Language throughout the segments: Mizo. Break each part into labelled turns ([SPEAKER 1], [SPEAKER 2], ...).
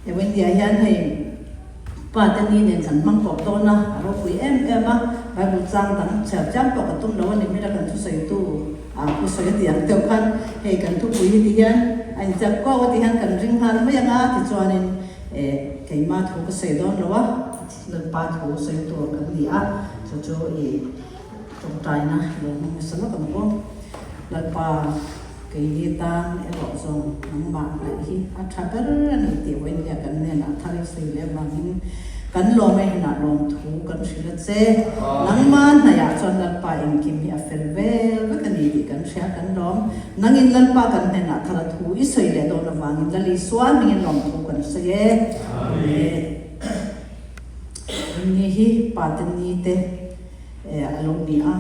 [SPEAKER 1] He Wendy-a hian hei Pa te ni nen kan hmang kawp dawn a, a ropui em em a, Bible chang dang chhiar chiam pawh ka tum lo a ni, mila kan thusawitu ah pu sawi a tih ang deuh khan hei kan thupui hi ti hian a inchak kawk a ti hian kan ring nghal mai ang a, tichuanin eh keima thu ka sawi dawn lo a, Lalpa thu sawi tur kan ni a, chu chu i tawngtaina lo hmang nasa lawk ang aw. Lalpa keini tan erawh zawng nangmah hnaih hi a tha ber a ni tih vawinia kan hnenah thar i sawi leh avangin kan lawm e hnenah lawmthu kan hrilh a che. Nangmah hnaihah chuan Lalpa engkim hi a fel vel vek a ni tih kan hria kan lawm. Nangin Lalpa kan hnenah thar a thu i sawi leh dawn avangin Lal Isua hmingin lawmthu kan sawi e. Amen. Ni hi Pate ni te a lo ni a.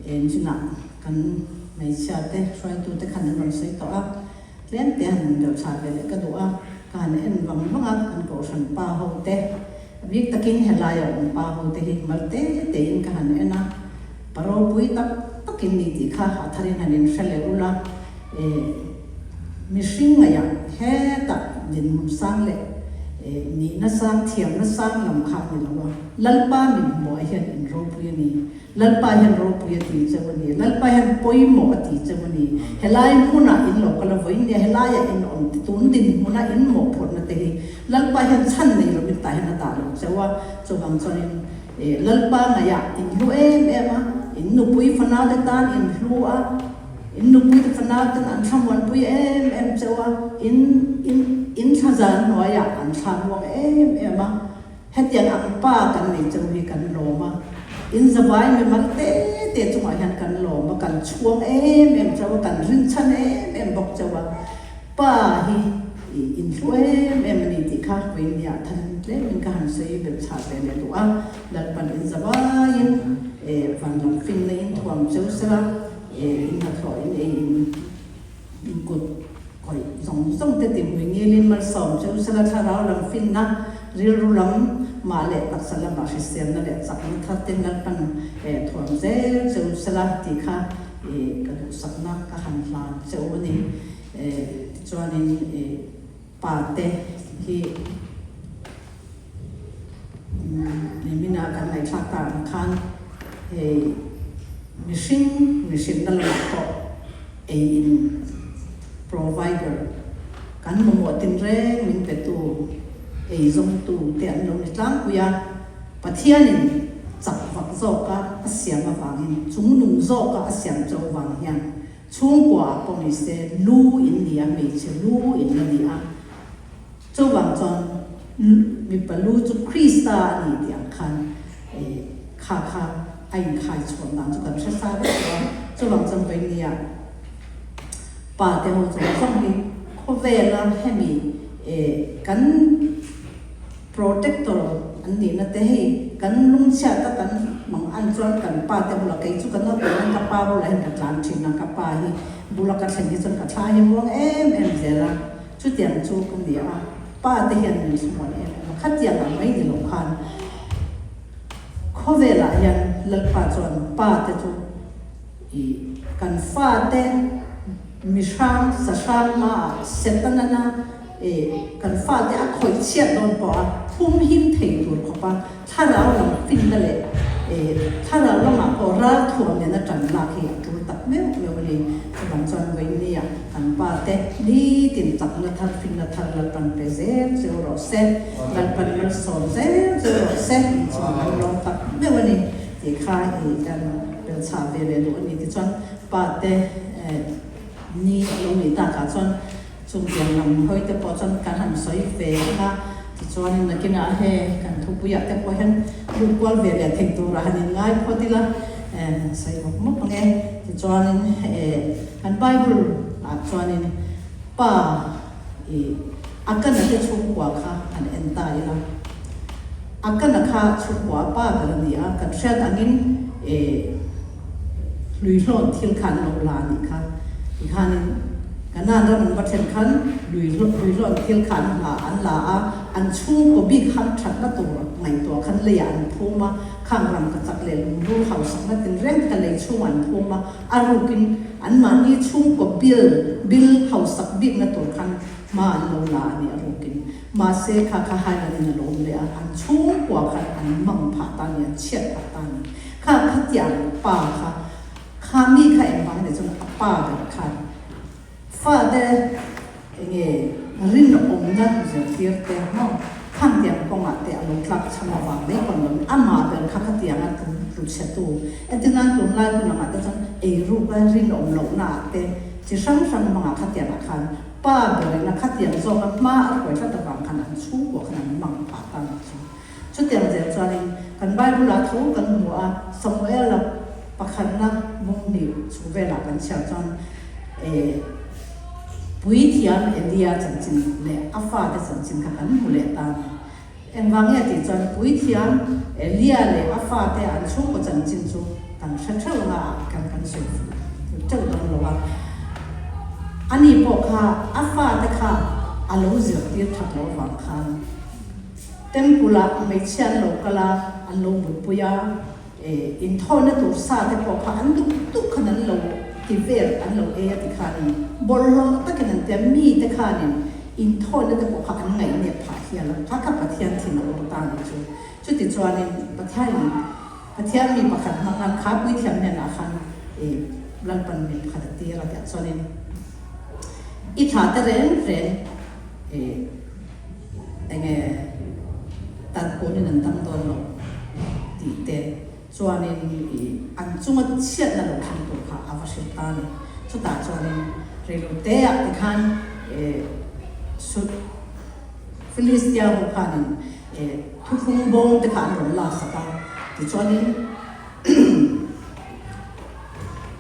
[SPEAKER 1] Engchinah kan hmeichhia te hruaitu te khan an rawn sawi tawh a, tlem te han deuh chhah ve leh ka duh a, ka han en vang vang a, kan kohhran pa ho te, a bik takin helaia awm pa ho te hi mal te te in ka han en a, pa ropui tak tak in ni tih kha a tharin han in hre leh ula, eh mihring ngaihah hetah dinhmun sang leh eh nihna sang thiamna sang lam kha a ni lo a, Lalpa min hmuh ah hian in ropui a ni. Lalpa hian ropui a ti cheu a ni. Lalpa hian pawimawh a ti cheu a ni. Helai hmunah in lo kal a vawiin nia helaiah in awm te tun dinhmuna in mawhphurhna te hi Lalpa hian chhan nei lovin tah hian a dah lo cheu a. Chuvang chuanin Lalpa ngaihah in hlu em em a, in nupui fanau te tan in hlu a, in nupui te fanau ten an thlamuanpui em em cheu a, in in in thlazar hnuaiah an thlamuang em em a. Hetiang ang pa kan nei cheu hi kan lawm a, in zavai mimal te te chungah hian kan lawm a, kan chhuang em em cheu a, kan rinchhan em em bawk cheu a, pa hi in hlu em em a ni tih kha Vawinia than tlemin ka han sawi belh chhah ve leh duh a, Lalpan in zavaiin van lam finna in thuam cheu sela, in hnathawh in ei in in kut Khawih zawng zawng te tihmui ngilin malsawm chu sela thlarau lam finna, rilru lam mah leh taksa lamah hriselna leh chakna thar te Lalpan thuam zel cheu sela tih kha ka duhsakna ka han hlan cheu a ni. Tichuanin pa te hi nimin ah kan ngaihthlak tak ang khan hei mihring mihrinna lamah pawh ei in provider kan mamawh tinreng min petu ei zawngtu te an lo ni tlangpui a, Pathianin chak vak zawka a siam avangin chungnung zawka a siam cho vang hian chhungkua ah pawh ni se lu in ni a, hmeichhe lu in la ni a. Chuvang chuan mipa lu chu Krista a ni tih ang khan kha kha a inkhai chhuan dan chu kan hre sa vek lo a. Chuvang chuan vawinia pa te ho zawng zawng hi khawvela hemi kan protector an nihna te hei kan lungchhiat a kan mang an chuan kan pa te bulah kei chu ka naupang hian ka pa bulah hian ka tlan thin a, ka pa hi bula ka thlen hi chuan ka thla hi muang em em zel a. Chutiang chu ka ni a, pa te hian min thlamuan em em a, khatiang ang mai ni lo khan khawvelah hian Lalpa chuan pa te chu i kan fa te mihrang sahrang hmaah Setanana i kan fa te a khawih chhiat dawn pawh a humhim thei tur khawpa thlarau lam finna leh i thlarau lamah pawh ralthuam nena tan lak hi a tul tak meuh meuh a ni. Chuvang chuan vawinia kan pa te nitin chakna thar finna thar Lalpan pe zel cheu rawh se, Lalpan malsawm zel cheu rawh se inchung kan lawm tak meuh a ni tih kha i kan belchhah ve leh duh a ni. Tichuan pa te ni a lo nih takah chuan chung tiang lam hawi te pawh chuan kan han sawi ve ang a, tichuanin nakinah he kan thupuiah te pawh hian lut kual ve leh thei turah han inngai phawt ila sawi mawp mawp ang e. Tichuanin kan Bible ah chuanin pa i Akana te chhungkua kha han en ta ila, Akana kha chhungkua a pa ber a ni a, kan hriat angin Hluihlawn thil kha an lo la a nih kha. Tikhanin Kanaan ram an va thlen khan hluihlawn thil kha an hla an la a. an chhungkaw bik hamthatna tur ngaihtuah khan leiah an phum a, khang rangkachak leh lungrul hausakna tinreng te kha lei chhungah an phum a, a rukin anmahni chhungkaw bil bil hausak bikna tur khan hma an lo la a ni a rukin. Mahse kha kha hailanin a lo awm leh a, an chhungkua khan an mang phah ta a ni, an chhiat phah ta a ni. Kha khatiang pa kha kha mi kha engvang ni chuan a pa ber khan Fate enge rinawmna zirtir te maw khangtiang kawngah te a lo tlak chham avang mai pawn lo amah ber kha khatiang a tlu chhe tu. Entirnan tunlai hun angah te chuan eiruka rinawm lohna ah te chi hrang hrang hmangah khatiang ah khan pa berin a khatiang zawk a hma a hruai tlat avang khan an chhungkua khan an mang phah ta ang chu. Chutiang zel chuanin kan Bible ah tho kan hmu a, Samuel-a pakhatna bung hnih chhung velah kan chhiar chuan eh Puithiam Elia chanchin leh a fate chanchin kha kan hmu leh ta a ni. Engvang nge tih chuan Puithiam Elia leh a fate an chhungkaw chanchin chu kan hre theuh anga ah khan kan sawi fuh teuh dawn lo a. Ani pawh kha a fate kha a lo zirtir that loh avang khan, Temple-ah hmeichhia an lo kal a, an lo mutpui a, inthawhna tur sa te pawh kha an duh duh khan an lo ti vel, an lo ei a ti khanin bawlhhlawh takin an ti a, mite khanin inthawhna te pawh kha an ngaihnep phah hial a, kha kha Pathian thin a awm ta a nih chu. Chutichuanin Pathianin Pathian mi pakhat hmang khan kha puithiam hnenah khan Lalpan mi pakhat a tir a tiah chuanin i thla te reng reng Enge tan pawhin an dam dawn lo tih te chuanin i an chunga chhiatna lo thleng tur kha a va hrilh ta a ni. Chutah chuanin reilote ah tikhan Philistia ho khanin thuthlung bawng te kha an rawn laksak a, tichuanin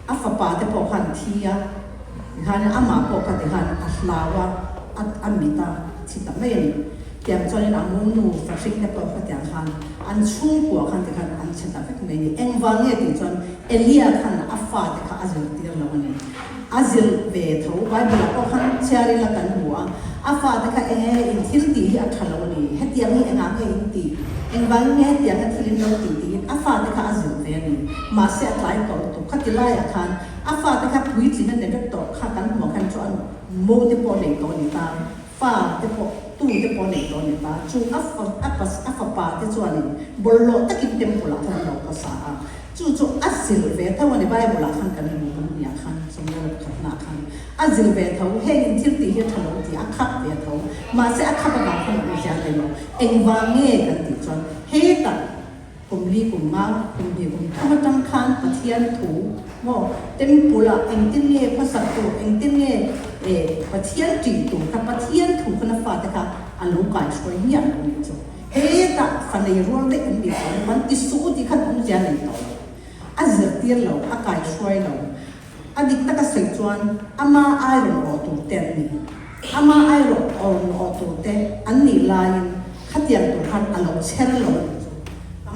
[SPEAKER 1] A fapa te pawh khan thi a, tikhan amah pawh kha tikhan a hlau a, a mit a thi ta mai a ni. Tiang chuanin a munu fahring te pawh khatiang khan an chhungkua khan tikhan an chhe ta vek mai a ni. Engvang nge tih chuan Elia khan a fate kha a zirtir lo a ni. A zir ve tho, Bible ah pawh khan chhiar ila kan hmu a, a fate kha enge in thil tih hi a tha lo a ni, hetiang hi engah nge in tih, engvangin nge hetianga thil in lo tih tiin a fate kha a zir ve a ni. Mahse a tlai tawh lutuk, khati laiah khan a fate kha puitling a ni vek tawh kha kan hmuh khan chu a mo te pawh nei tawh a ni ta, fa te pawh tu te pawh nei tawh a ni ta, chu a a fapa te chuanin bawlhhlawh takin temple ah khan an lo khawsa a. Chu chu a zil ve tho a ni, Bible ah khan kan hmu kan nia khan, Samuel pakhatna ah khan a zil ve tho, heng in thil tih hi a tha lo tih a khap ve tho, mahse a khap avang khan a awmzia nei lo, engvang nge kan tih chuan hetah kum li kum nga, kum hnih kum thum atang khan Pathian thu maw temple ah engtin nge khawsak tur, engtin nge eh Pathian tih tur kha Pathian thu khan a fate kha a lo kaihruai miah lo nih chu. Hetah fa nei rual daih an nih chuan man ti suh u tih khan awmzia nei tawh lo. A zirtir lo, a kaihruai lo. A dik taka sawi chuan ama ai rawn awh tur te an ni. Ama ai rawn awh tur te an nih laiin khatiang tur khan a lo chher lo a nih chu.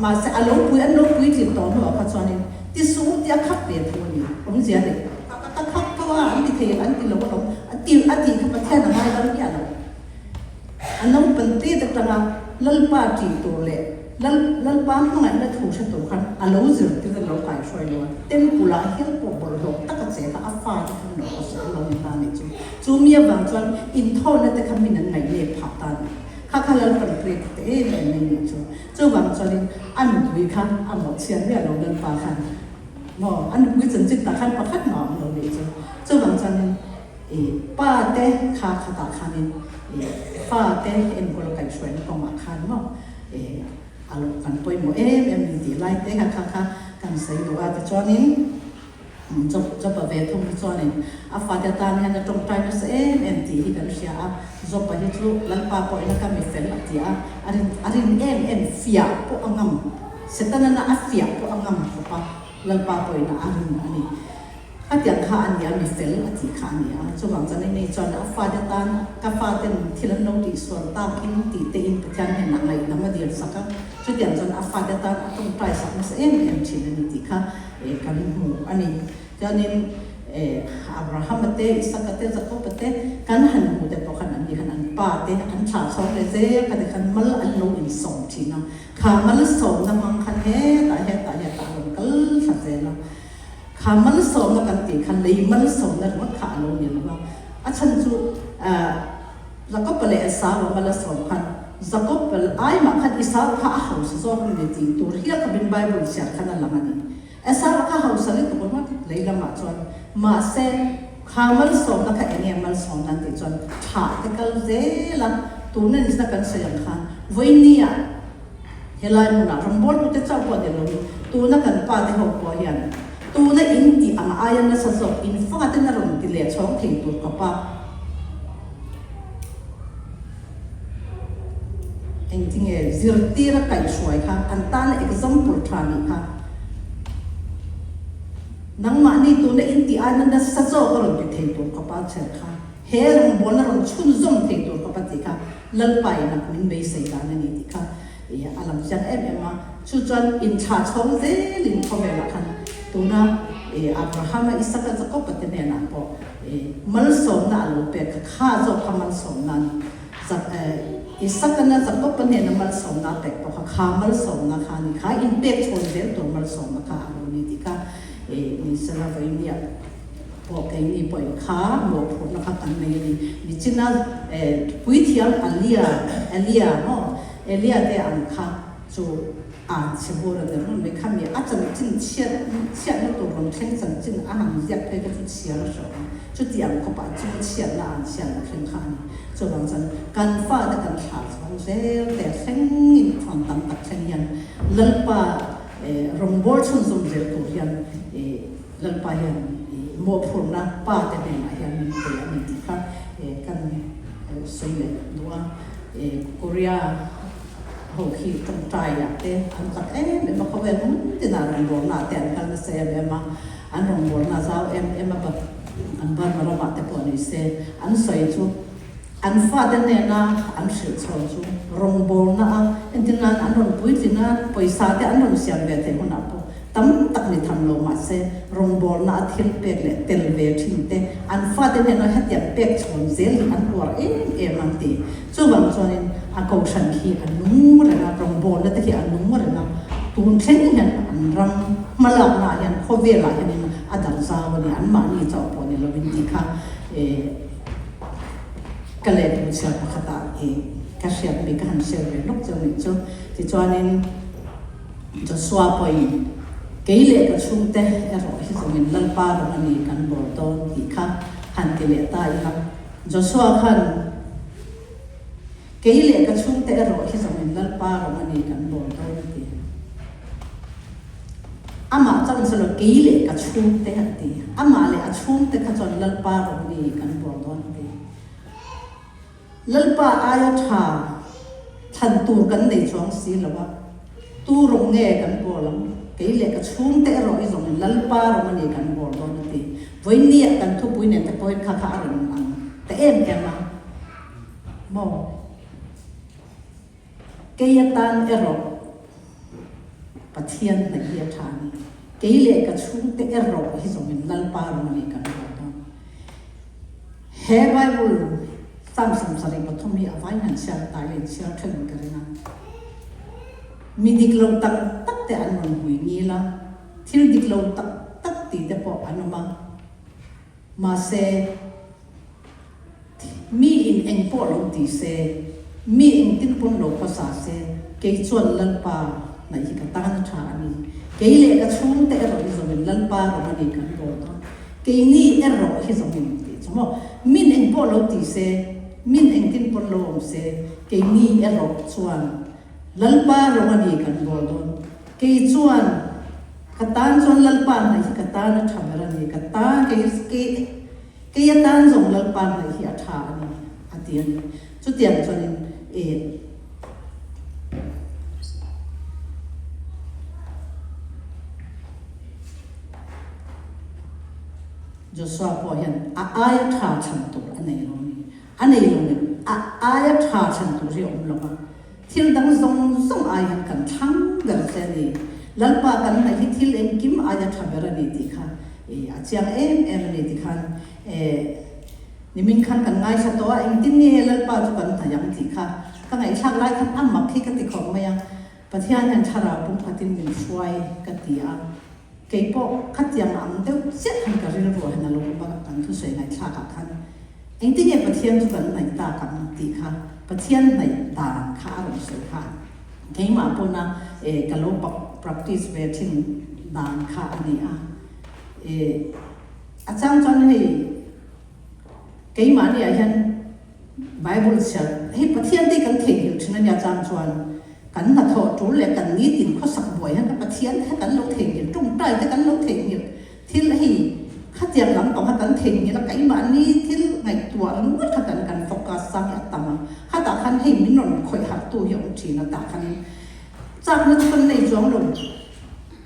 [SPEAKER 1] Mahse a lo pui, an lo puitlin tawh hnuah kha chuanin ti suh u tih a khap ve tho a ni. Awmzia nei tak a khap tho a, an ti thei ang, an ti lo alawm. A ti a tih kha Pathian a ngaidam miah lo. A naupang te atanga Lalpa ṭih tur leh Lal Lalpa hmangaihna thu hre tur khan a lo zirtir a lo kaihruai lo a, Temple ah hial pawh bawlhhlawh taka che kha a fate khan lo ka sawi lo ni ta nih chu. Chu mi avang chuan inthawhna te kha min an ngaih nep phah ta nih. Kha kha Lalpan pek te em em mai nih chu. Chuvang chuanin a nupui kha a mawhchhiat miah lo Lalpa khan maw a nupui chanchin tah khan pakhat mah a awm lo nih chu. Chuvang chuanin I pa te kha khatah khanin i fa te enkawl kaihhruaina kawngah khan maw i a lo kan pawimawh em em ni tih lai te kha kha kha kan sawi duh a. Tichuanin Job Job-a ve thung hi chuanin a fate atan hian a tawngtai nasa em em tih hi kan hria a. Job-a hi chu Lalpa pawhin a ka mi fel a ti a, a rin a rin em em fiah pawh a ngam, Setana-na a fiah pawh a ngam khawp a, Lalpa pawhin a rin a ni. A tiang kha a ni a, mi fel a tih kha a ni a. Chuvang chuan ei nei chuan a fate tan ka faten thil an lo tihsual takin tih tein Pathian hnenah ngaihdam a dil sak a. Chutiang chuan a fate tan a tawngtai sak nasa em em thin a ni tih kha kan hmu a ni. Chuanin. Abrahama te, Isaka te, Jakoba te kan han hmuh te pawh khan an ni khan an pa te an thlah chhawng leh zel kha ti khan mal an lo insawm thin a. Kha malsawmna hmang khan hetah hetah hetah a rawn kal thla zel a. Kha malsawmna kan tih khan lei malsawmna ringawt kha a lo ni lo va. A chhan chu Jakob-a leh Esau-a mal a sawm khan Jakob-a ai mah khan Esau kha a hausa zawk a ni tih tur hial khawpin Bible chhiar khan a lang a ni. Esau kha hausa lutuk ringawt lei lamah chuan mahse kha malsawmna kha eng nge malsawmna an tih chuan thah te kal zel a, tuna nizna kan sawi ang khan vawinia helai hmunah rawngbawltute chauh pawh ni loin tuna kan pa te ho pawh hian tuna in tih ang aia nasa zawk in fate na rawn ti leh chhawng thei tur khawpa Engtinge zirtir a kaihhruai kha an tana example tha nih kha. Nangmahni tuna in tih aina nasa zawk a rawn ti thei tur khawpa chher kha, he rawngbawlna rawn chhunzawm thei tur khawpa tih kha Lalpa in a min beisei dan a ni tih kha a lang chiang em em a. Chu chuan inthlah chhawng zelin khawvelah khan tuna Abrahama, Isaka, Jakoba te hnenah pawh Malsawmna a lo pek kha, kha zawk kha malsawmna a ni. Isakana Jakoba hnena malsawmna a pek pawh kha, kha malsawmna kha a ni. Kha inpek chhawn zel tur malsawmna kha a lo ni tih kha ni sela vawinia pawh keini pawhin kha mawhphurhna kha kan nei a ni. Nichina puithiam Alia, Elia maw? Elia te ang kha chu A chhe bur a ni reng mai kha mi a chanchin chhiat chhiatna tur rawn thleng chanchin a han ziak phei kha chu chhiar a hreh awm. Chuti ang khawpah chu chhiatna an chhiatna thleng kha a ni. Chuvang chuan kan fate kan thlah chhawng zel te thlengin chhuan tam tak thleng hian Lalpa rawngbâwl chhunzawm zel tur hian Lalpa hian mawhphurhna pa te hnenah hian min pe a ni tih kha kan sawi leh duh a. Korea Ho khi tawngtai ah te an chak em em a, khawvel hmun tinah rawngbawlna ah te an kal nasa em em a, an rawngbawlna zau em em a bak an Burma ramah te pawh ni se an sawi chu an fate hnena an hrilh chhawn chu rawngbawlna a entir nan an rawn puitlin a, pawisa te an rawn siam ve theih hunah pawh Tam tak ni tham lo mahse rawngbawlna a thil pek leh tel ve thin te an fate hnena hetiang pek chhawn zel hi an uar em em an ti. Chuvang chuanin a kohhran khi a nung reng a, rawngbawlna te khi a nung reng a, tun thleng hian an ram hmalakna ah hian khawvelah hianin a darh zau a ni, anmahni chauh pawh ni lovin tih kha ka lehkhabu chhiar pakhatah ka hriat mi ka han share ve lawk cheu nih chu. Tichuanin. Joshua pawhin, Kei leh ka chhungte erawh hi zawngin Lalpa rawng a ni kan bawl dawn tih kha han ti leh ta ila. Joshua khan, Kei leh ka chhungte erawh hi zawngin Lalpa rawng a ni kan bawl dawn a ti. Amah chuan sawi lo, Kei leh ka chhungte a ti. Amah leh a chhungte kha chuan Lalpa rawng a ni kan bawl dawn a ti. Lalpa aia tha thlan tur kan nei chuang si lo a, tu rawng nge kan bawl ang? Kei leh ka chhungte erawh i zawngin Lalpa rawng a ni kan bawl dawn a ti. Vawinia kan thupui nen te pawhin kha kha a rawn ang ta em em a maw? Kei atan erawh Pathian hnaih hi a tha a ni. Kei leh ka chhungte erawh hi zawngin Lalpa rawng a ni kan bawl dawn. He Bible Psalm 73 hi a vai han chhiar ta ila in chhiar ṭhen ka ring a. Mi dik lo tak tak te an rawn hui ngil a, thil dik lo tak tak tih te pawh an awm a. Mahse, mi in eng pawh lo ti se, mi engtin pawn lo khawsa se, kei chuan Lalpa hnaih hi ka tan a ṭha a ni. Kei leh ka chhungte erawh hi zawmin Lalpa rawng a ni kan bawl dawn. Keini erawh hi zawng in tih chu maw? Min eng pawh lo ti se, min engtin pawn lo awm se, keini erawh chuan Lalpa rawng a ni kan bawl dawn. Kei chuan ka tan chuan Lalpa hnaih hi ka tan a tha ber a ni, ka tan kei kei kei atan zawng Lalpa hnaih hi a tha a ni a ti a ni. Chutiang chuanin e. Joshua pawh hian a aia tha chhan tur a nei lo a ni. A nei lo ni, a aia tha chhan tur hi a awm lo va. Thil dang zawng zawng ai hian kan thlang ber che a ni. Lalpa kan hnaih hi thil engkim aia tha ber a ni tih kha. A chiang em em a ni tikhan nimin khan kan ngaithla tawh a, engtin nge Lalpa chu kan hnaih ang tih kha ka ngaihthlak lai khan a mak hi ka ti khawp mai a, Pathian hian thlarau pumkhatin min hruai ka ti a, keipawh khatiang ang deuh chiah khan ka rilru ah hian a lo awm a, kan thusawi ngaihthlak ah khan engtin nge Pathian chu kan hnaih tak ang tih kha Pathian hnaih dan kha a rawn sawi kha keimah pawna ka lo practice ve thin dan kha a ni a. A chang chuan hei keimahni ah hian Bible chhiar hei Pathian te hi kan theihnghilh thin a nia chang chuan kan hnathawh tul leh kan nitin khawsak buai hian Pathian te kha kan lo theihnghilh tawngtai te kan lo theihnghilh thil hei khatiang lampang kha kan theihnghilh a keimahni thil ngaihtuah ringawt kha kan kan focus sang hi a tam a khatah khan hei min rawn khawih harh tu hi a awm thin a tah khanin chakna chu kan nei chuang lo.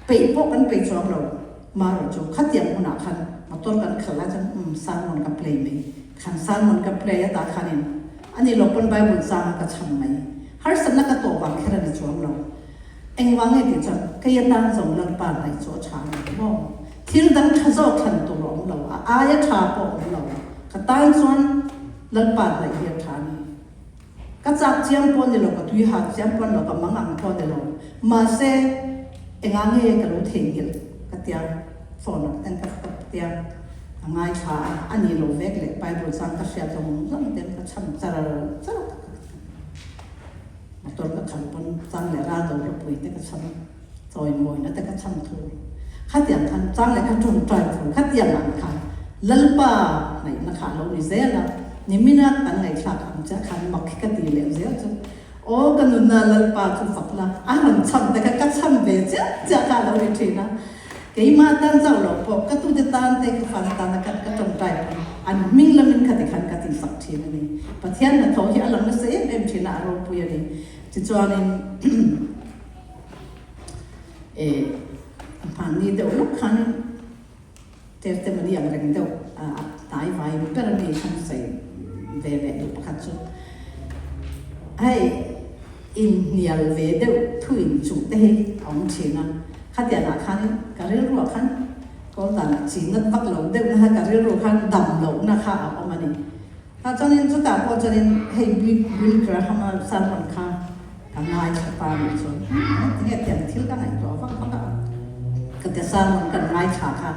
[SPEAKER 1] Peih pawh kan peih chuang lo, marawh chu khatiang hunah khan motor kan khalh lai chuan umm sermon ka play mai, khan sermon ka play a tah khanin ani lo pawn Bible changa ka chham mai, harsatna ka tawh vang kher a ni chuang lo. Engvang nge tih chuan kei atan zawng Lalpa hnaih chu a tha a ni maw? Thil dang tha zawk thlan tur a awm lo, a aia tha pawh a awm lo, ka tan chuan Lalpa hnaih hi a tha a ni. Ka chak chiang pawh ni lo, ka tui hak chiang pawh ni lo, ka mang ang pawh ni lo. Mahse, engah nge ka lo theihnghilh ka tia phone ah ten ka tia ka ngaithla a, a ni lo vek leh Bible chang ka hriat zawng zawng ten ka chhan char char a, motor ka khalh pawn chang leh ral do ropui te ka chhan chawimawina te ka chhan thu khatiang khan chang leh kha tawngtai thu khatiang ang kha Lalpa ngaihna kha a lo ni zel a, nimina kan ngaihthlak ang chiah khan mak hi ka ti leh zel chu aw ka nunna Lalpa chu fak la a rawn chhan te kha ka chhan ve chiah chiah kha a lo ni thin a, keimah tan chauh loh pawh ka tute tan te ka fate tana ka ka tawngtai pawn an hming lamin khati khan ka ti fak thin a ni. Pathian hnathawh hi a lang nasa em em thin a, a ropui a ni. Tichuanin. Eh, hmanni deuh lawk khanin Terte Mani ang reng deuh a hnai vai ber a ni khan sawi ve leh duh pakhat chu hei inhnial ve deuh thu inchuh te hi a awm thin a, khatiangah khanin ka rilruah khan kawl danah chinat vak lo deuh na kha ka rilru khan dam lohna kha a awm a ni. Tah chuanin chutah pawh chuanin hei Bill Graham-a sermon kha Ka ngaithla ta nih chuan tinge tiang thil ka ngaihtuah vak vak a, ka ti sermon kan ngaithla kha,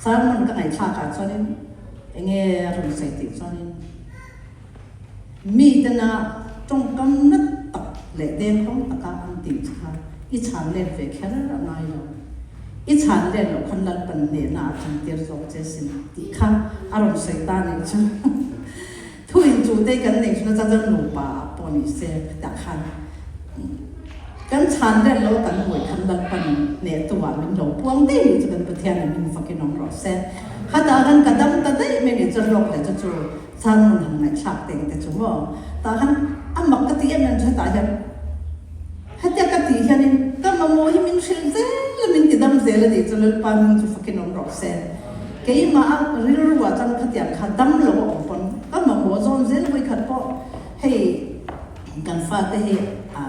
[SPEAKER 1] sermon ka ngaihthlak ah chuanin enge a rawn sawi tih chuanin mi tena tawngkam nat tak leh dengkhawng taka an tih che kha i chhan let ve kher a ngai lo, i chhan let loh khan Lalpan hnehna a chantir zawk che sin tih kha a rawn sawi ta nih chu. Thu in chu te kan neih chhuna chuan nupa ah pawh ni se tah khan kan chhan vel lo kan hmuih khan Lalpan hneh tu ah min lo puang daih nih chu kan Pathian in min fakin awm rawh se. Khatah khan ka dam ta daih mai nih chuan hlawk leh chu chu chhan hmun han ngaihthlak teng te chu maw tah khan a mak ka ti em em chu hetah hian hetia ka tih hianin ka mamawh hi min hrilh zel a min ti dam zel a nih chu Lalpa hming chu fakin awm rawh se. Keimah a rilru ah chuan khatiang kha dam lo a awm pawn ka mamawh zawn zel vawikhat pawh hei kan fate hi a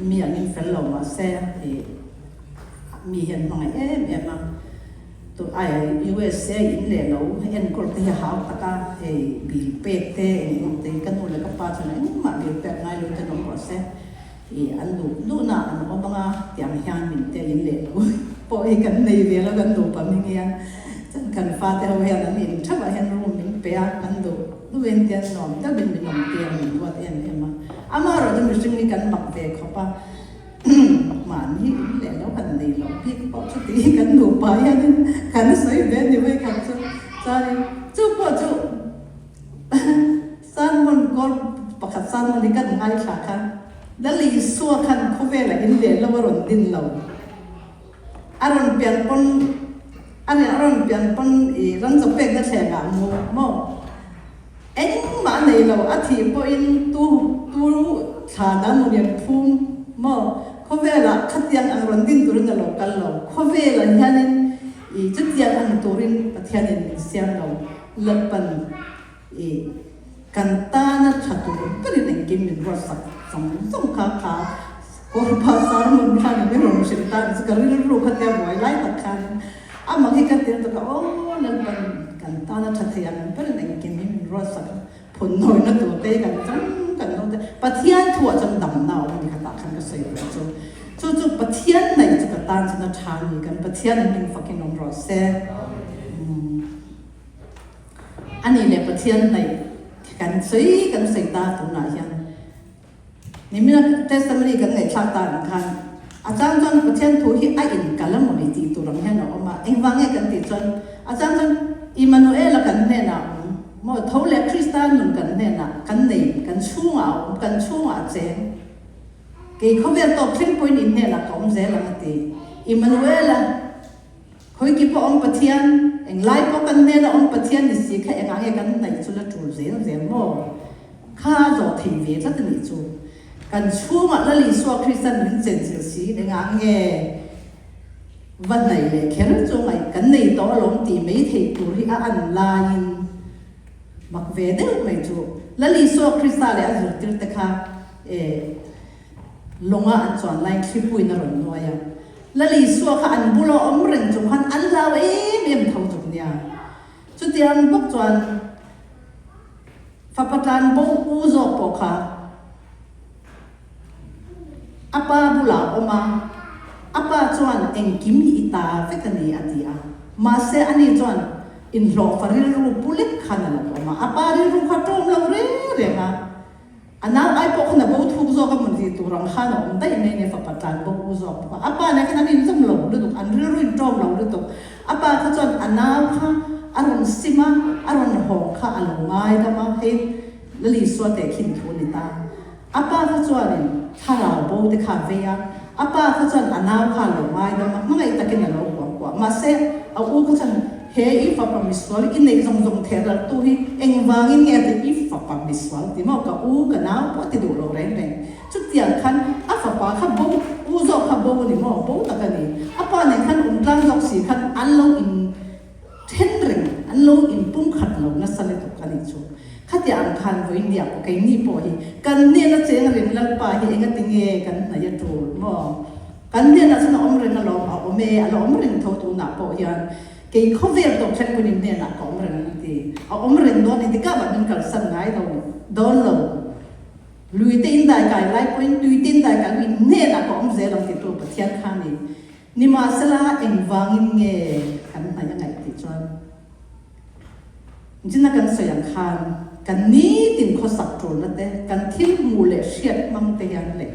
[SPEAKER 1] mi an in fel lo mahse ih mi hian hmangaih em em a tu ai USA in leh lo enkawl te hi a hau tak a hei bill pek te eng emaw te hi ka nu leh ka pa chuan engmah bill pek ngai lo ten awm rawh se. Ih an duh duhna an awm anga tiang hian min te in leh lo pawh hi kan nei ve lo kan nupa hming hian chuan kan fate ho hian an in theuh ah hian room min pe a kan duh duh in tian nuam deuh in min awm tir a min duat em em a amaherawh chu mihring hi kan mak ve khawp a mahni in leh lo han nei lo bik pawh chuti hi kan nupa hian in kan sawi ve ni mai khat chu chuanin chu pawh chu Sermon kawr pakhat sermon hi kan ngaithla kha Lal Isua khan khawvelah in leh lo a rawn din lo. A rawn pian pawn a a rawn pian pawn i ran chaw pekna thlengah mu maw engmah a nei lo a thih pawhin tu tu thlan a munian phum maw khawvelah khatiang ang rawn din turin a lo kal lo khawvelah hianin i chutiang ang turin Pathianin min siam lo. Lalpan i kan tana tha tur berin engkim min ruatsak zawng zawng kha kha Kawrpa sermon khan in i rawn hrilh ta ni chu ka rilru kha tia buai lai tak khan. Amah hi ka tir tuk a, Aw Lalpan kan tana tha thei ang berin engkim hi min ruatsak a, phun nawina tur te kan chang kan lo te Pathian thu ah chuan damna a awm a ni kha tah khan ka sawi tur chu. Chu chu Pathian neih chu ka tan chuan a tha a ni, kan Pathian in hming fakin awm rawh se. A nih leh Pathian neih kan sawi kan sawi ta tunah hian. Nimina testimony kan ngaihthlak ta ang khan a chang chuan Pathian thu hi a inkal a mawni tih tur ang hian a awm a, engvang nge kan tih chuan a chang chuan Immanuela kan hnenah a awm maw, tho leh Krista nun kan hnenah kan nei, kan chhungah a awm, kan chhungah a cheng, kei khawvel tawp thleng pawhin in hnenah ka awm zel ang a ti. Immanuela Khawiki pawh awm Pathian, englai pawh kan hnena awm Pathian ni si kha engah nge kan hnaih chu la tul zel zel maw? Kha zawh thei ve tlat a nih chu. Kan chhungah Lal Isua Kristan min chenchilh si engah nge va hnaih leh kher chu ngaih kan nei tawh alawm tih mai theih tur hi a an laiin mak ve deuh mai chu Lal Isua Krista leh a zirtirte kha eh Lawnga an chuan laiin thlipuiin a rawn nuai a. Lal Isua kha an bula awm reng chung khan an hlau em em tho chuk nia. Chutiang bawk chuan fapa tlan bo u zawk pawh kha a pa bulah a awm a, a pa chuan engkim hi i ta vek a ni a ti a. Mahse ani chuan inhlawhfa rilru pu lek khan a lo awm a, a pa rilru kha ṭawm lo reng reng a. A nau ai pawh khan a bo thuk zawk a hmun tih tur ang khan a awm daih mai nge fapa tlan bawk u zawk bawk a. A pa nen khan an inzawm lo lutuk, an rilru in ṭawm lo lutuk. A pa kha chuan a nau kha a rawn sim a, a rawn hawng kha a lo ngaidam a, hei Lali Isua tehkhin thu a ni ta. A pa kha chuanin thlarau bo te kha a vei a, a pa kha chuan a nau kha a lo ngaidam a, hmangaih takin a lo huam kuah. Mahse, a u kha chuan He i fapa misual i neih zawng zawng theh ral tu hi engvangin nge a ti i fapa misual ti maw ka u ka nau pawh a ti duh lo reng reng. Chutiang khan a fapa kha bo u zawk kha bo a ni maw bo tak a ni. A pa nen khan awm tlang zawk si khan an lo in then reng an lo in pumkhat lo nasa lutuk a nih chu. Khatiang ang khan vawiindia pawh keini pawh hi kan hnena cheng reng Lalpa hi engati nge kan hnaih a tul maw? Kan hnenah chuan a awm reng alawm, a awm e, a la awm reng tho tunah pawh hian kei khawvel tawp thleng pawhin in hnenah ka awm reng ang a ti. A awm reng dawn engtikah mah min kalsan ngai lo dawn lo. Lui te in dai kai lai pawhin tui te in dai kai pawhin in hnenah ka awm zel ang titu Pathian kha a ni. Nimahsela engvangin nge kan hnaih a ngaih tih chuan China kan sawi ang khan kan nitin khawsak tulna te, kan thil hmuh leh hriat hmang te hian leh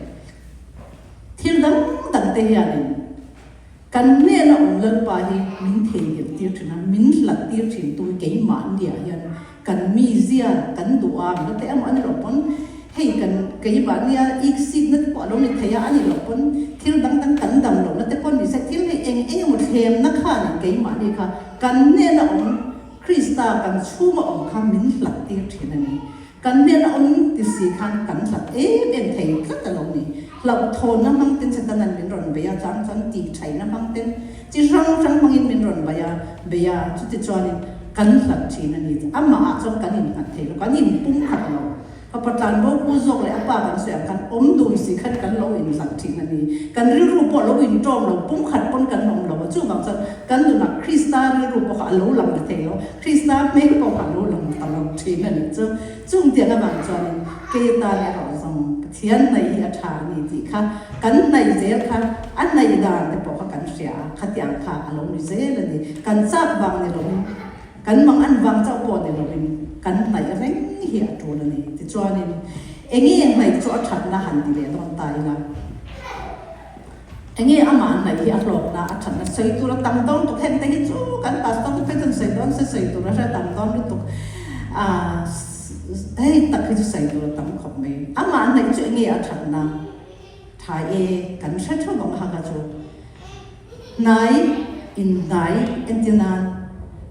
[SPEAKER 1] thil dang dang te hianin kan hnena awm Lalpa hi min theihnghilh tir thin a, min hlat tir thin tu hi keimahniah hian kan mizia kan duh a, na te emaw a ni loh pawn hei kan keimahnia iksikna te pawh a lo ni thei a, a nih loh pawn thil dang dang kan dam lohna te pawh ni se thil hei eng eng emaw thlemna khanin keimahni kha Kan hnena awm Krista kan chhunga awm kha min hlat tir thin a ni. Kan hnena awm ti si khan kan hlat em em thei tlat a lo ni. Hlauhthawnna hmang ten Setana'n min rawn bei a, chang chuan tihṭhaihna hmang ten chi hrang hrang hmangin min rawn bei a, bei a, chutichuanin kan hlat thin a ni. Amahah chuan kan innghat thei lo, kan inpumkhat lo. Fapa tlanbo pu zawk leh a pa kan sawi ang khan awm dun si khan kan lo inhlat thin a ni. Kan rilru pawh lo inṭawm lo, pumkhat pawn kan awm lo a. Chuvang chuan kan nunah Krista rilru pawh kha a lo lang ta thei lo, Krista hmel pawh kha a lo lang ta lo thin a nih chu. Chung tiang avang chuanin kei atan erawh zawng Pathian hnaih hi a tha a ni tih kha kan hnaih zel kha a hnaih dan te pawh kha kan hria a, khatiang kha a lo ni zel a ni. Kan chak vang ni lovin. Kan mang an vang chauh pawh ni lovin kan hnaih reng hi a tul a ni. Tichuanin, enge hnaih chu a thatna han ti leh dawn ta ila, enge amah hnaih hi a hlawkna, a thatna sawi tur a tam dawn tuk heng te hi chu kan pastor te phei chuan sawi dawn se sawi tur a hre tam dawn lutuk a, hei tak hi chu sawi tur a tam khawp mai. Amah hnaih chu enge a thatna tha e kan hre theuh ang ha kha chu. Hnai inhnai entir nan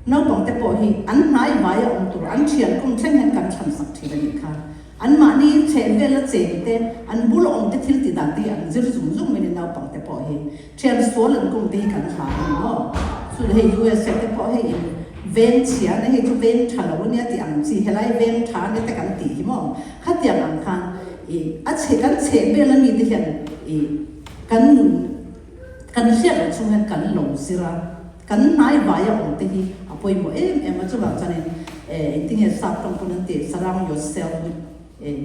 [SPEAKER 1] naupangte pawh hi an hnai vai a awm tur an thian kum thleng hian kan thlan sak thin a nih kha. Anmahni chhehvela cheng te, an bula awm te thil ti dan te hi an zir zung zung mai a ni naupangte pawh hi. Thian sual an kum te hi kan hla a ni maw? Chu hei USA te pawh hei in veng chhia a nia, hei chu veng tha lo a nia tih ang chi, helai veng tha a nia te kan tih hi maw? Khatiang ang khan ih a chhe kan chhehvel a mi te hian ih kan nun Kan hriat loh chhung hian kan lo zir a. Kan hnaivai a awm te hi a pawimawh em em a, chuvang chuanin engtinge sap tawng pawn an tih surround yourself with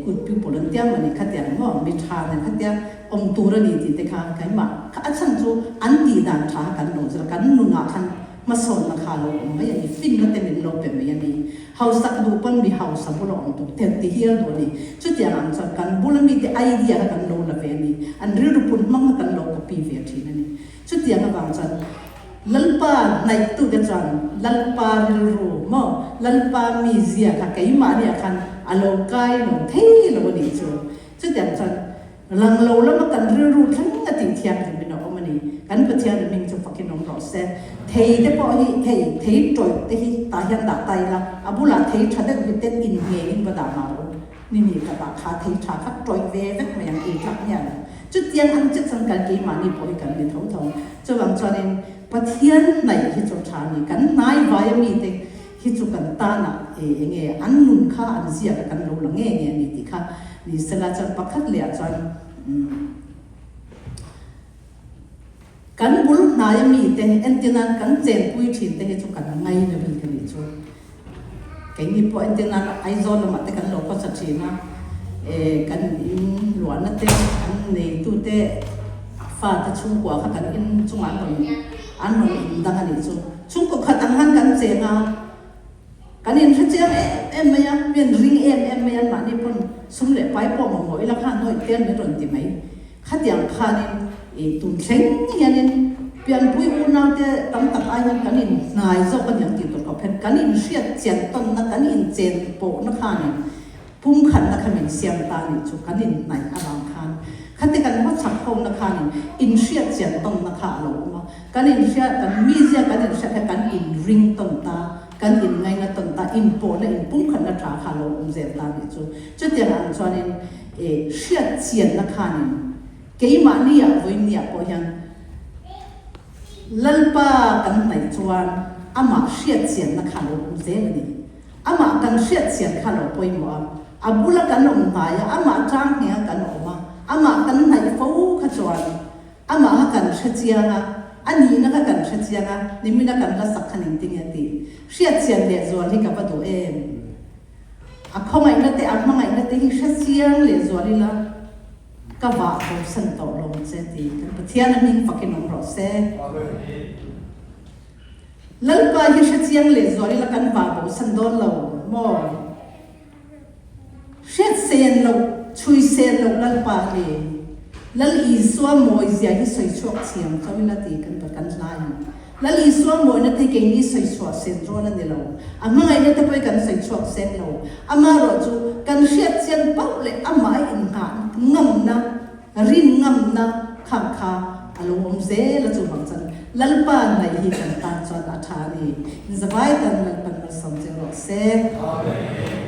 [SPEAKER 1] good people an tia mawni khatiang maw mi tha nen khatia awm tur a ni tih te kha keimah kha a chhan chu an tih dan tha kha kan lo zir a, kan nunah khan hmasawnna kha a lo awm mai a ni, finna te min lo pe mai a ni. Hausak duh pawn mi hausa bula awm tur te an ti hial duh a ni. Chutiang ang chuan kan bula mite idea kha kan lo la ve a ni, an rilru pun hmang kha kan lo copy ve thin a ni. Chutiang avang chuan Lalpa hnaihtute chuan Lalpa rilru maw, Lalpa mizia kha keimahniah khan a lo kai lo thei lo a nih chu. Chutiang chuan lang lo lama kan rilru thleng a tih thianghlim in a awm a ni. Kan Pathian hming chu fakin awm rawh se. Thei te pawh hi hei thei tawih te hi tah hian dah ta ila, a bulah thei tha deuh hi ten inngengin va dah mah rawh u. Ni ni ka bah kha thei tha kha tawih ve vek mai ang ei tlak hian. Chutiang ang che chuan kan keimahni pawh hi kan ni tho tho. Chuvang chuanin Pathian hnaih hi chu tha a ni. Kan hnai vai a mite hi chu kan tanah e enge an nun kha an ziak a kan lo la nge nge a ni tih kha ni sela chuan pakhat leh ah chuan umm kan bul hnai a mite entir nan kan chenpui thin te hi chu kan ngaina bik a nih chu. Keini pawh entir nan Aizawl lamah te kan lo khawsa thin a, eh kan in luahna te an neitute fate chhungkua kha kan in chungah an rawn an rawn in dang a nih chu. Chhungkaw khat ang khan kan cheng a, kan inhre chiang em em mai a, mi an ring em em mai a, anmahni pawn sum leh pai pawh mamawh ila khan nawih te min rawn ti mai. Khatiang khanin i tun thleng hianin pianpui unaute tam tak ai hian kan inhnai zawk a niang tih tur khawp hian kan inhriat chian tawnna, kan inchen pawhna khanin pumkhatna kha min siam ta nih chu kan inhnaih avang khan khati kan hmachhak hona khanin inhriat chian tawnna kha a lo awm a, kan inhriat kan mizia kan inhriat kha kan inring tawn ta, kan inngaina tawn ta, inpawhna inpumkhatna tha kha a lo awm zel ta nih chu. Chutiang ang chuanin E hriat chianna khanin keimahniah vawinia pawh hian Lalpa kan hnaih chuan amah hriat chianna kha lo awm zel a ni. Amah kan hriat chian kha lo pawimawh a, a bula kan awm hnai a, amah tang hnenga kan awm a, amah kan hnaih fo kha chuan amah kha kan hre chiang a, a nihna kha kan hre chiang a, nimina kan la sak kha ning tinge tih hriat chian lehzual hi ka va duh em? A khawngaihna te, a hmangaihna te hi hre chiang leh zual ila ka vah bosan tawh lo ang che ti kan Pathian a hming fakin awm rawh se. Lalpa hi hre chiang leh zual ila kan vah bosan dawn lo maw? Hriat sen loh, chhui sen loh Lalpa a ni. Lal Isua mawizia hi sawi chhuak thiam chauh ila ti kan kan hlai ang. Lal Isua mawina te keini sawi chhuah sen rawn a ni lo. A hmangaihna te pawh hi kan sawi chhuak sen lo. Amaherawh chu kan hriat chian pauh leh amah a inngah ngamna, rin ngamna khang kha a lo awm zel a chuvang chuan Lalpa hnaih hi kan tan chuan a tha a ni. Inzavai tan Lalpan malsawm che rawh se.
[SPEAKER 2] Amen.